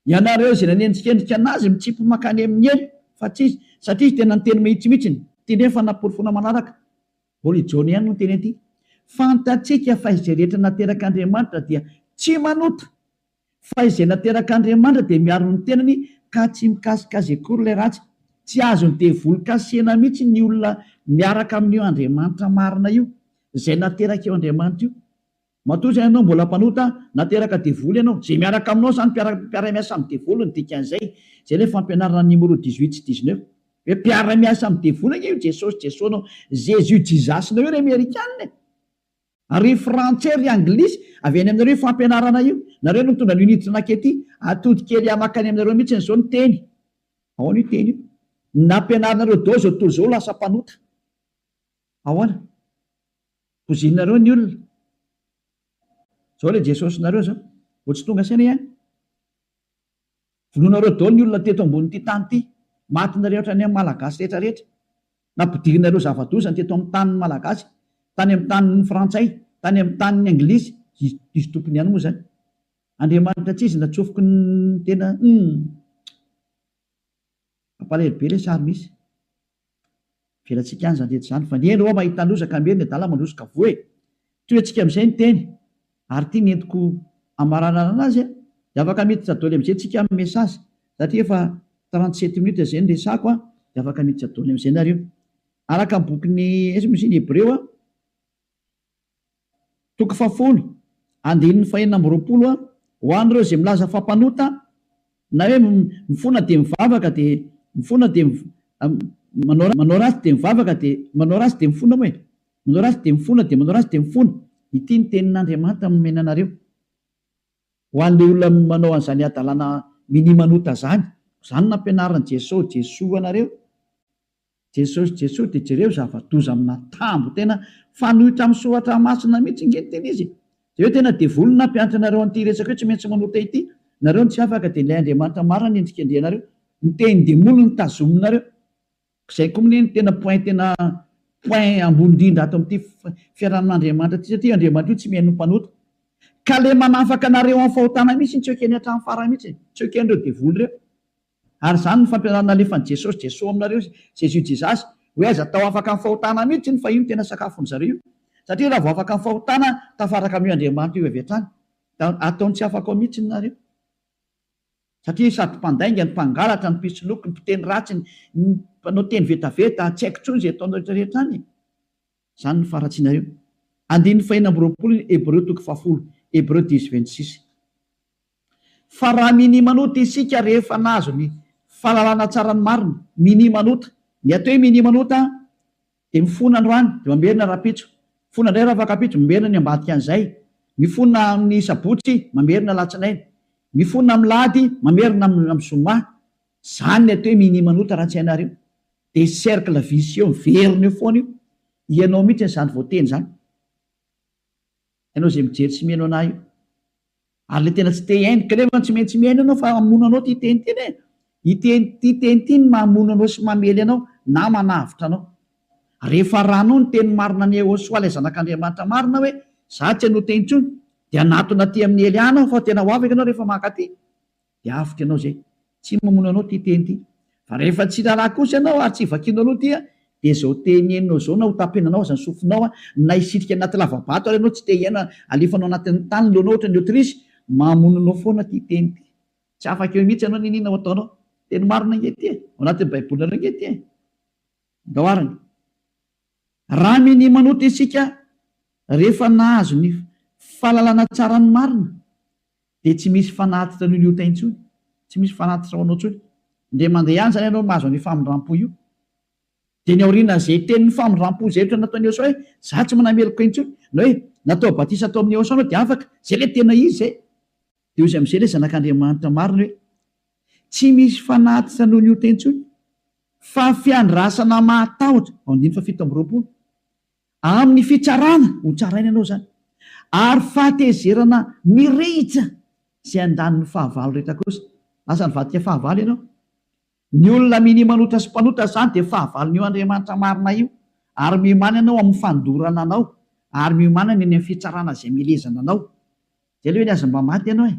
Ianareo izay nanendrikendrika an'azy mitsipy mankany amin'ny helo, fa tsy izy, satria izy tena niteny mahitsy mihitsiny. Ity indray ny fanaporofoana manaraka. Mbola i Jaona ihany no niteny an'ity. Fantatsika fa izay rehetra naterak'Andriamanitra dia tsy manota, fa izay naterak'Andriamanitra dia miaro ny tenany ka tsy mikasika azy akory ilay ratsy. Tsy azon'ny devoly kasihina mihitsy ny olona miaraka amin'io Andriamanitra marina io, izay naterak'io Andriamanitra io. Matoa izay ianao mbola mpanota, nateraka devoly ianao. Izay miaraka aminao izany mpiara mpiara-miasa amin'ny devoly ny dikan'izay. Izay ilay fampianarana numéro dix-huit sy dix-neuf. Hoe mpiara-miasa amin'ny devoly ange io Jesosy Jesoa-nao, Jésus Jesus-nao io ry Amerikana e! Ary ry Frantsay ry Anglisy, avy any aminareo io fampianarana io. Nareo no nitondra an'io niditra nankety. Atody kely makany aminareo mihitsy izao ny teny. Ahoana io teny io? Nampianarinareo daholo izao tontolo izao ho lasa mpanota. Ahoana? Pozinareo ny olona. Zao le Jesosinareo zao. Vao tsy tonga saina ihany. Vonoinareo daholo ny olona teto ambonin'ity tany ity. Matinareo hatrany amin'ny Malagasy rehetra rehetra. Nampidirinareo zava-doza ny teto amin'ny tanin'ny Malagasy, tany amin'ny tanin'ny Frantsay, tany amin'ny tanin'ny Anglisy, izy izy tompony ihany moa izany. Andriamanitra tsy izy natsofoky ny tena humm. Mampalahelo be ilay sary misy. Avelantsika any izany rehetra izany fa ny hendry hoa mahita loza ka miery ny adala mandroso ka voa e! Tohiantsika amin'izay ny teny ary ity ny entiko hamaranana anazy a! Dia afaka miditra doly amin'izay tsika amin'ny message satria efa 37 minutes izay ny resako a! Dia afaka miditra doly amin'izay nareo. Araka ny bokin'ny aiza moa izy iny Hebreo a! Toko fahafolo, andininy fahenina amby 20 a, Ho an'ireo izay milaza fa mpanota, na hoe mifona dia mivavaka dia mifona dia manao manao ratsy dia mivavaka dia manao ratsy dia mifona moa e, manao ratsy dia mifona dia manao ratsy dia mifona. Ity ny tenin'Andriamanitra nomena anareo. Ho an'ilay olona manao an'izany hadalana minia manota izany, izany no nampianarin'i Jesoa, Jesoa anareo. Jesosy Jesoa dia jereo zava-doza amina tambo tena fanohitra amin'ny soratra masina mihitsy nge ny tena izy e! Jereo tena devoly no nampianatra anareo an'ity resaka hoe tsy maintsy manota ity, nareo no tsy afaka dia ilay Andriamanitra marina no endrikendrehanareo, ny tenin-demoly no tazominareo, zay koa mne no tena point tena point ambony indrindra ato amin'ity fiarahamin'Andriamanitra ity satria Andriamanitra io tsy mihaino ny mpanota ka le manafaka anareo amin'ny fahotana mihitsy no tsy ekeny hatramin'ny farany mihitsy e, tsy eken'ireo devoly ireo. Ary izany no fampianarana nalefan'i Jesosy, Jesoa aminareo, Jésus Jesus, hoe aza atao afaka amin'ny fahotana mihitsy iny fa io no tena sakafon'ny zareo io. Satria raha vao afaka amin'ny fahotana, tafaraka amin'io Andriamanitra io avy hatrany. Da ataony tsy afaka ao mihitsy ny nareo. Satria sady mpandainga, ny mpangalatra, ny mpisoloky, ny mpiteny ratsy, ny mpanao teny vetaveta, tsy haiko intsony izay ataonareo rehetra rehetra any e. Izany no faharatsianareo. Andininy fahenina amby 20 Hebreo toko fahafolo, Hebreu dix 26. Fa raha minia manota isika rehefa nahazo ny fahalalana tsara ny marina, minia manota. Ny atao hoe minia manota dia mifona androany dia mamerina rahampitso, mifona indray rafakampitso, mamerina ny ambadika an'izay, mifona amin'ny sabotsy, mamerina alatsinainy, mifona amin'ny lahady, mamerina amin'ny zoma. Izany ny atao hoe minia manota raha tsy hainareo. Dia cercle vicieux miverina eo foana io. Ianao mihitsy izany voateny izany. Ianao izay mijery sy mihaino anah io. Ary ilay tena tsy te hihaino, kanefa tsy maintsy mihaino ianao fa hamono anao ity teny ity anie. Ity ity teny ity no mamono anao sy mamely anao na manavotra anao. Rehefa arahanao ny teny marina an'i Yehosua ilay zanak'Andriamanitra marina hoe, za tsy hanota intsony, dia hanatona aty amin'i Elia anao fa tena ho afaka ianao rehefa mankaty. Dia avotra ianao izay. Tsy mamono anao ity teny ity. Fa rehefa tsy raharaha kosa ianao ary tsy vakianao aloha ity dia izao teny henonao izao na ho tapenanao aza ny sofinao na hisitrika anaty lava-bato ary ianao tsy te hihaino alefanao anatin'ny tany ny lohanao ohatran'ny autruche, mamono anao foana ity teny ity. Tsy afaka eo mihitsy ianao n'inona ho ataonao. Teny marina ange ity e. Ao anatin'ny baibolinareo ange ity e. Ndao arany. Raha minia manota isika rehefa nahazo ny fahalalana tsara ny marina dia tsy misy fanatitra noho ny ota intsony, tsy misy fanatitra ho anao intsony. Indray mandeha ihany izany ianao mahazo an'io famindrampo io. Dia ny aorianan'izay tenin'ny famindrampo izay ohatra nataon'i Yehosua hoe, za tsy manameloka intsony, na hoe natao batisa tao amin'i Yehosua anao dia afaka, izay ilay tena izy izay. Dia hoy izy amin'izay ilay zanak'Andriamanitra marina hoe, tsy misy fanatitra noho ny ota intsony, fa fiandrasana mahatahotra, ao andininy faha 27. Amin'ny fitsarana, ho tsaraina ianao izany, ary fahatezerana mirehitra izay handany ny fahavalo rehetra kosa. Lasa nivadika fahavalo ianao. Ny olona minia manota sy mpanota izany dia fahavalon'io Andriamanitra marina io, ary miomàna ianao amin'ny fandorana anao, ary miomàna ny any amin'ny fitsarana izay mielezana anao. Izay aloha eny aza mba maty ianao e!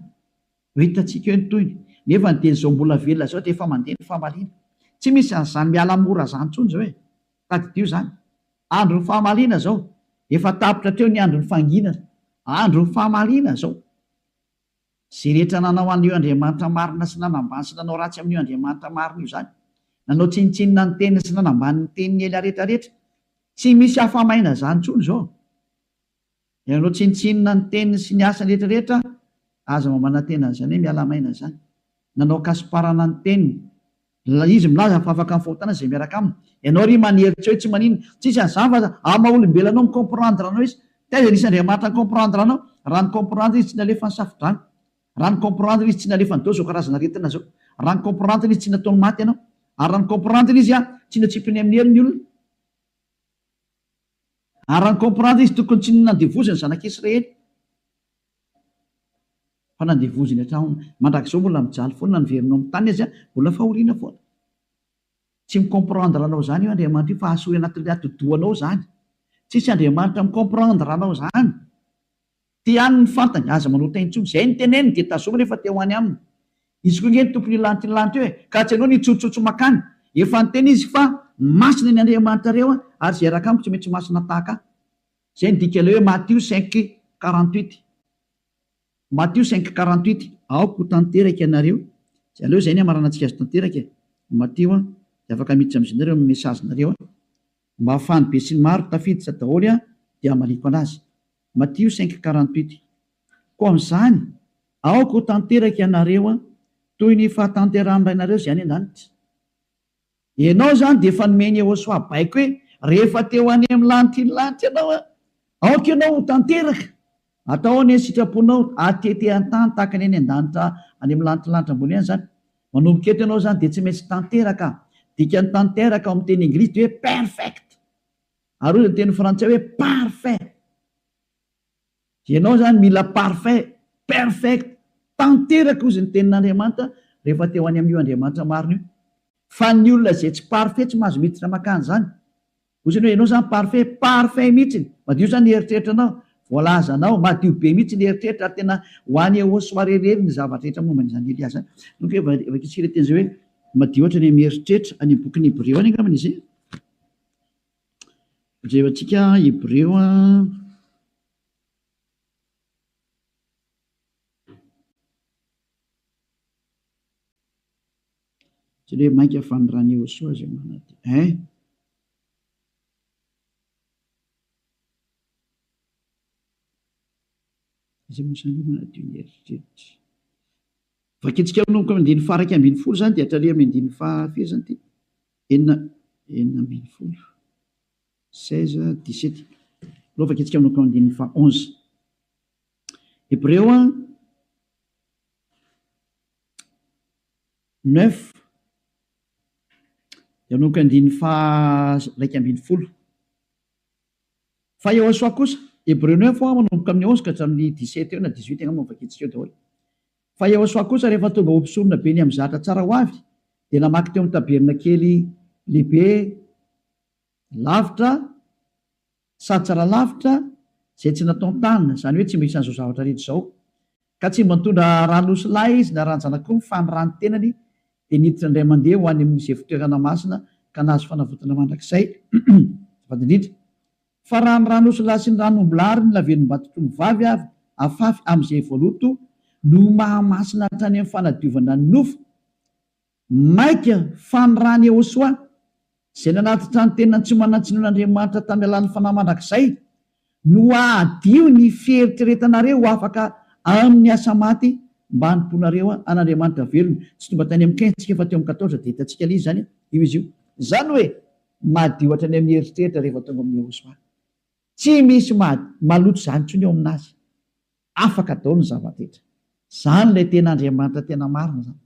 Ho hitantsika eo ny tohiny. Nefa ny dia izao mbola velona izao dia efa mandeha ny famaliana. Tsy misy an'izany miala mora izany intsony izao e! Tadidio izany. Andron'ny fahamaliana izao. Efa tapitra hatreo ny andron'ny fanginana. Andron'ny fahamaliana izao. Izay rehetra nanao an'io Andriamanitra marina sy nanambany sy nanao ratsy amin'io Andriamanitra marina io izany. Nanao tsinontsinona ny teniny sy nanambany ny tenin'i Elia rehetra rehetra. Tsy misy afa-maina izany intsony izao. Ianao tsinontsinona ny teniny sy ny asany rehetra rehetra, aza mba manantena an'izany hoe miala maina izany. Nanao kasiparana ny teniny. Izy milaza fa afaka amin'ny fahotana izay miaraka aminy. Ianao ry manery tsy hoe tsy maninona. Tsisy an'izany fa amin'ny maha olombelona anao mi-comprendre anao izy. Taiza nisy Andriamanitra ni-comprendre anao? Raha ni-comprendre izy tsy nalefa ny safodrano. Raha ni-comprendre izy tsy nalefa ny dao izao karazana aretina izao. Raha ni-comprendre izy tsy nataony maty ianao. Ary raha ni-comprendre izy tsy natsipiny amin'ny helo ny olona. Ary raha ni-comprendre izy tokony tsy nandevoziny ny zanak'Israely fa nandevoziny hatramin'ny mandrakizao mbola mijaly foana na niverina ao amin'ny tany aza mbola fahoriana foana. Tsy mi-comprendre anao izany io Andriamanitra io fa asory anatin'ilay atidohanao izany. Tsisy Andriamanitra mi-comprendre anao izany. Ty ihany ny fantany, aza manota intsony. Izay ny teneniny dia tazominy rehefa te ho any aminy. Izy koa nge ny tompon'io lanitra io lanitra io e! Ka tsy ianao no hitsotsotso makany. Efa niteny izy fa masina ny Andriamanitrareo ary izay hiaraka amiko tsy maintsy masina tahaka ahy. Izay ny dikan'ilay hoe Matio 5, 48. Matio 5, 48, Aoka ho tanteraka ianareo. Izay aleo izay ny hamaranantsika azy tanteraka e! Matio an! Dia afaka miditra amin'izay nareo amin'ny message-nareo an! Mba hahafahan'ny besinimaro tafiditra daholo an! Dia hamaliako anazy. Matio 5, 48, Koa amin'izany, aoka ho tanteraka ianareo toy ny fahatanterahan'ny Rainareo izay any an-danitra. Ianao izany dia efa nomen'i Yehosua baiko hoe, rehefa te ho any amin'ny lanitry ny lanitra ianao, aoka ianao ho tanteraka. Atao anie ny sitraponao, atete an-tany tahaka ny any an-danitra any amin'ny lanitry ny lanitra ambony any izany. Manomboka eto ianao izany dia tsy maintsy tanteraka. Dikan'ny tanteraka ao amin'ny teny anglisy dia hoe perfect. Ary hoy ny teny frantsay hoe parfait. Ianao izany mila parfait, perfect, tanteraka hozy ny tenin'Andriamanitra rehefa te ho any amin'io Andriamanitra marina io. Fa ny olona izay tsy parfait tsy mahazo miditra makany izany. Hozy ny hoe ianao izany parfait, parfait mihitsy, madio izany ny eritreritranao, voalazanao, madio be mihitsy ny eritreritra ary tena ho any au soirée irery ny zavatra rehetra momba an'izany Elia izany. Donc vakintsika ilay teny izay hoe madio hatrany amin'ny eritreritra, any amin'ny bokin'ny Hebreo any angambany izy e. Jerentsika Hebreo a. Tsy hoe mainka fa ny ran'i Yehosua izay manadio. Hein? Iza moa izany manadio ny eritreritra? Vakintsika manomboka amin'ny andininy faha-11 izany dia hatrany amin'ny andininy faha firy izany ity? Enina, 16, 16, 17. Aleo vakintsika manomboka amin'ny andininy faha 11. Hebreo 9 dia manomboka andininy faha 11. Fa Yehosua kosa, Hebreo 9 hoa manomboka amin'ny 11 ka hatramin'ny 17 eo na 18 angamba no vakintsika eo daholo. Fa Yehosua kosa rehefa tonga ho mpisorona be ny amin'ny zatra tsara ho avy dia namaky teo amin'ny tabernakely lehibe lavitra sady tsara lavitra izay tsy nataon-tanana, izany hoe tsy mba isan'izao zavatra rehetra izao. Ka tsy mba nitondra ran'osy lahy izy na ran-janak'omby fa ny ran'ny tenany dia niditra indray mandeha ho any amin'izay fitoerana masina ka nahazo fanavotana mandrakizay. Azafady indrindra. Fa raha ny ran'osy lahy sy ny ran'omby lahy ary ny lavenom-batotr'omby vavy avy afafy amin'izay voaloto no mahamasina hatrany amin'ny fanadiovana ny nofo, Mainka fa ny ran'i Yehosua, izay nanatitra ny tenany tsy manan-tsinoan'Andriamanitra tamin'ny alalan'ny Fanahy mandrakizay, no hahadio ny fieritreretanareo ho afaka amin'ny asa maty mba hanompoanareo an'Andriamanitra velona. Tsy tonga tany amin'ny 15 tsika fa teo amin'ny 14 dia hitantsika ilay izy izany, io izy io. Izany hoe madio hatrany amin'ny eritreritra rehefa tonga amin'i Yehosua. Tsy misy maloto izany intsony eo aminazy. Afaka daholo ny zava-drehetra. Izany ilay tena Andriamanitra tena marina izany.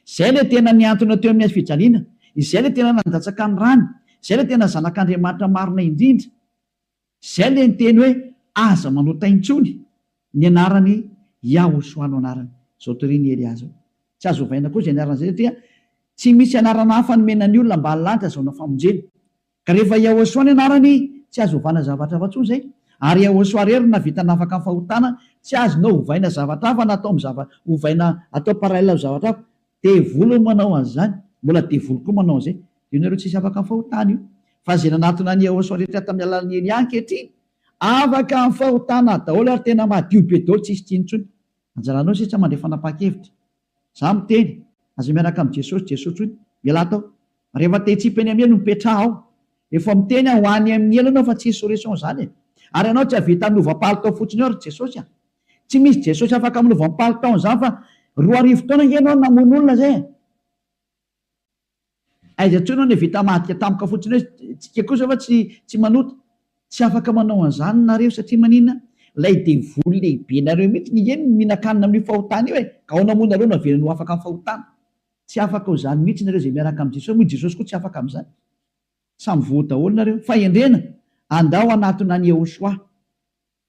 Izay ilay tena nihantona teo amin'ny hazo fijaliana. Izay ilay tena nandatsaka ny rany. Izay ilay tena Zanak'Andriamanitra marina indrindra. Izay ilay niteny hoe aza manota intsony. Ny anarany Yahoshua no anarany. Izao torian'i Elia izao. Tsy azo ovaina koa izay anarana izay satria tsy misy anarana hafa nomena ny olona mba lanitra azahoana famonjena. Ka rehefa Yahosoa ny anarany, tsy azo ovana zavatra hafa intsony izay. Ary Yahosoa irery no nahavita nafaka ny fahotana, tsy azonao ovaina zavatra hafa na atao amin'ny zava, ovaina atao parallèle amin'ny zavatra hafa. Devoly no manao an'izany, mbola devoly koa manao an'izay. Io nareo tsisy afaka amin'ny fahotana io. Fa izay nanatona an'i Yahosoa rehetra tamin'ny alalan'i Elia ankehitriny, afaka amin'ny fahotana daholo ary tena madio be daholo tsisy tsiny intsony. Anjaranao sisa mandray fanapahan-kevitra. Za miteny, aza miaraka amin'i Jesosy, Jesosy hoy, mialà tao. Rehefa te hitsipy eny amin'ny helo, mipetraha ao. Efa miteny aho, ho any amin'ny helo ianao fa tsy hisy solution izany e. Ary ianao tsy hahavita hanova palitao fotsiny eo ry Jesosy a. Tsy misy Jesosy afaka manova ny palitao an'izany fa 2000 taona ange ianao no namono olona izay e. Aiza intsony hono e vita madika tampoka fotsiny hoe tsika kosa fa tsy tsy manota. Tsy afaka manao an'izany nareo satria maninona? Ilay devoly lehibe nareo mihitsy nge no mihinan-kanina amin'io fahotana io e! Ka ahoana moa nareo no avelany ho afaka amin'ny fahotana? Tsy afaka ho izany mihitsy nareo izay miaraka amin'i Jesosy moa i Jesosy koa tsy afaka amin'izany. Samy voa daholo nareo. Fahendrena, andao hanatona an'i Yehoshuah.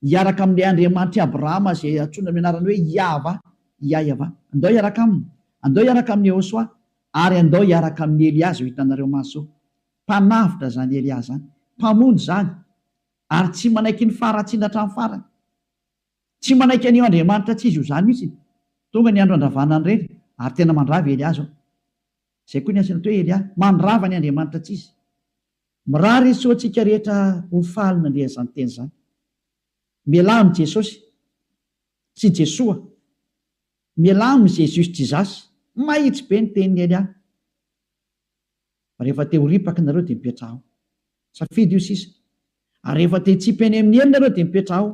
Hiaraka amin'ilay Andriamanitr'i Abrahama izay antsoina amin'ny anarany hoe Iahvah, Iaiavah. Andao hiaraka aminy. Andao hiaraka amin'i Yehoshuah. Ary andao hiaraka amin'i Elia izao hitanareo maso izao. Mpanavotra izany Elia izany. Mpamonjy izany. Ary tsy manaiky ny faharatsiana hatramin'ny farany. Tsy manaiky an'io Andriamanitra tsy izy io izany mihitsy. Tonga ny andro handravana an'ireny, ary tena mandrava i Elia izao. Izay koa ny antsoina atao hoe Elia. Mandrava ny Andriamanitra tsy izy. Mirary soa antsika rehetra ho faly nandre an'izany teny izany. Mialà amin'i Jesosy sy Jesoa. Mialà amin'i Jesus Jesus. Mahitsy be ny tenin'i Elia. Rehefa te ho ripaka nareo dia mipetraha ao. Safidy io sisa. Ary rehefa te hitsipy any amin'ny helo nareo dia mipetraha ao.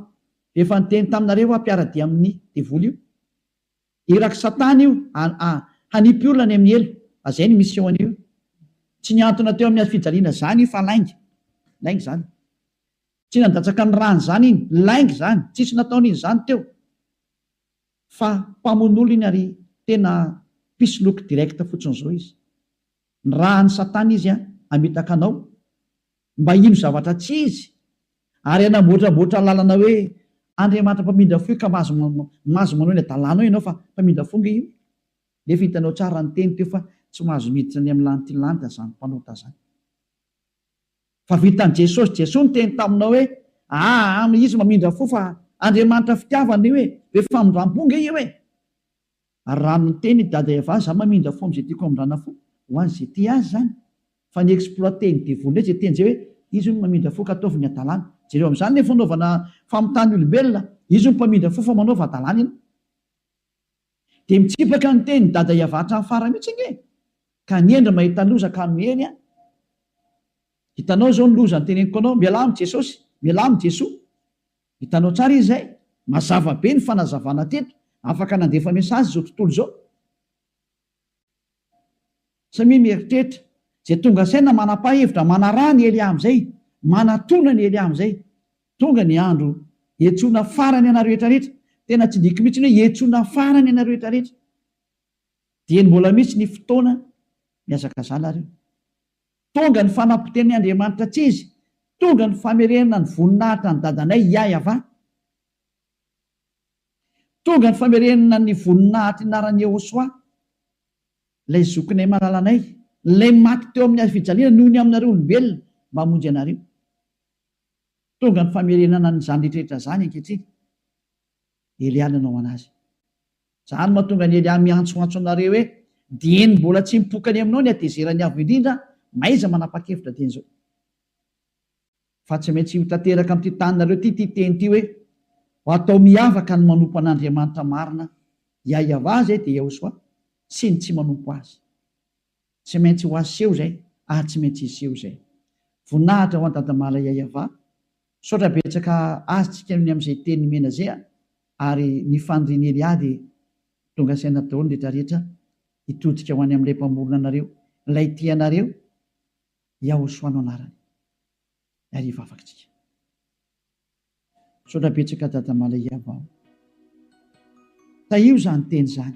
Efa niteny taminareo aho mpiara-dia amin'ny devoly io. Irak'i satana io a hanipy olona any amin'ny helo. A zay ny mission an'io. Tsy nihantona teo amin'ny hazofijaliana zany io fa lainga. Lainga zany. Tsy nandatsaka ny rany zany iny. Lainga zany. Tsisy nataon'iny zany teo. Fa mpamono olona iny ary tena mpisoloky direct fotsiny zao izy. Nirahan'i satana izy hamitaka anao mba hino zavatra tsy izy ary hanamboatramboatra lalana hoe Andriamanitra mpamindra fo io ka mahazo mahazo manao ny adalanao ianao fa mpamindra fo nge io. Nefa hitanao tsara ny teny teo fa tsy mahazo miditra any amin'ny lanity lanitra zany mpanota zany. Fa vitan'i Jesosy, Jesoa niteny taminao hoe aa izy mamindra fo fa Andriamanitra fitiavana io e, be famindrampo nge io e. Ary raha niteny i Dada Eva za mamindra fo amin'izay tiako hamindrana fo, ho an'izay tia azy izany. Fa ny exploiter ny devoly indray izay teny izay hoe izy hono mamindra fo ka ataovy ny hadalana. Jereo amin'izany ilay fanaovana famitahana olombelona, izy hono mpamindra fo fa manaova hadalana ianao. Dia mitsipaka ny teny Dada Eva hatramin'ny farany mihitsy ange e! Ka ny hendry mahita loza ka miheny an! Hitanao izao ny loza noteneniko anao, mialà amin'i Jesosy, mialà amin'i Jesoa. Hitanao tsara izy izay? Mazava be ny fanazavana teto, afaka nandefa message izao tontolo izao. Samia mieritreritra, izay tonga saina manapa-hevitra manaraha ny Elia amin'izay, manatona ny Elia amin'izay. Tonga ny andro hiantsoana farany anareo rehetra rehetra, tena tsindriako mihitsy ny hoe hiantsoana farany anareo rehetra rehetra. Dieny mbola misy ny fotoana mihazakazaha nareo. Tonga ny fanapotehan'ny Andriamanitra tsy izy, tonga ny famerenana ny voninahitra an'i dadanay Yahyav. Tonga ny famerenana ny voninahitry ny anaran'i Yehosua, ilay zokinay malalanay, ilay maty teo amin'ny hazofijaliana noho ny aminareo olombelona mba hamonjy anareo. Tonga ny famerenana an'izany rehetrarehetra izany ankehitriny. Elia nanao anazy. Izany mahatonga an'i Elia miantsoantso anareo hoe, Dieny mbola tsy mipoka any aminao ny hatezeran'ny Avo Indrindra, mahaiza manapa-kevitra dieny izao. Fa tsy maintsy ho tanteraka amin'ity taninareo ity ity teny ity hoe, Ho atao miavaka ny manompo an'Andriamanitra marina, Yahyav izay dia Yahoshuah, sy ny tsy manompo Azy. Tsy maintsy ho aseho izay ary tsy maintsy hiseho izay. Voninahitra ho an'i Dadamala Yahyav. Misaotra betsaka azy tsika ny amin'izay teny nomena zay a! Ary ny fanirian'i Elia dia tonga saina daholo ny rehetra rehetra hitodika ho any amin'ilay mpamorona anareo, ilay tia anareo, Yahoshua no anarany. Ary hivavaka tsika. Misaotra betsaka Dada Malaiava o. Tahio izany teny izany.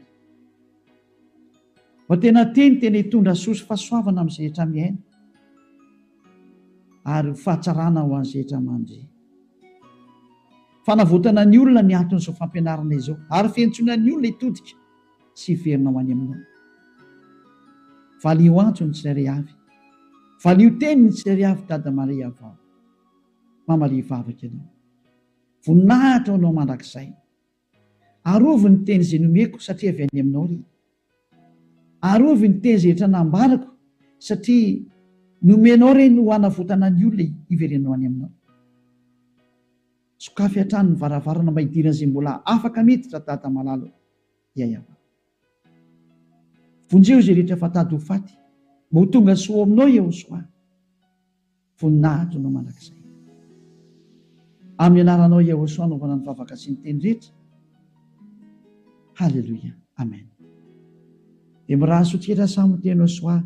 Mba tena teny tena hitondra soa sy fahasoavana amin'izay rehetra mihaino ary ho fahatsarana ho an'izay rehetra mandre. Fanavotana ny olona ny anton'izao fampianarana izao ary fiantsoana ny olona hitodika sy hiverina ho any aminao. Valio antso ny tsirairay avy. Valio teny ny tsirairay avy Dada Maria vao. Mamalia vavaka ianao. Voninahitra ho anao mandrakizay. Arovy ny teny izay nomeko satria avy any aminao ry. Arovy ny teny izay rehetra nambarako satria nomenao ireny ho hanavotana ny olona hiverenao any aminao. Sokafy hatrany ny varavarana mba hidiran'izay mbola afaka miditra Dada malala o. Yayava. Vonjeo izay rehetra efa tady ho faty mba ho tonga soa ao aminao Yehosoa. Voninahitra anao mandrakizay. Amin'ny anaranao Yahoshuah anaovana ny vavaka sy ny teny rehetra. Haleloia. Amen. Dia mirary soa tsika samy ho teny Yahoshuah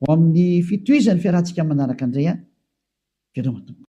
ho amin'ny fitohizan'ny fiarahantsika manaraka indray an. Veloma tompoko.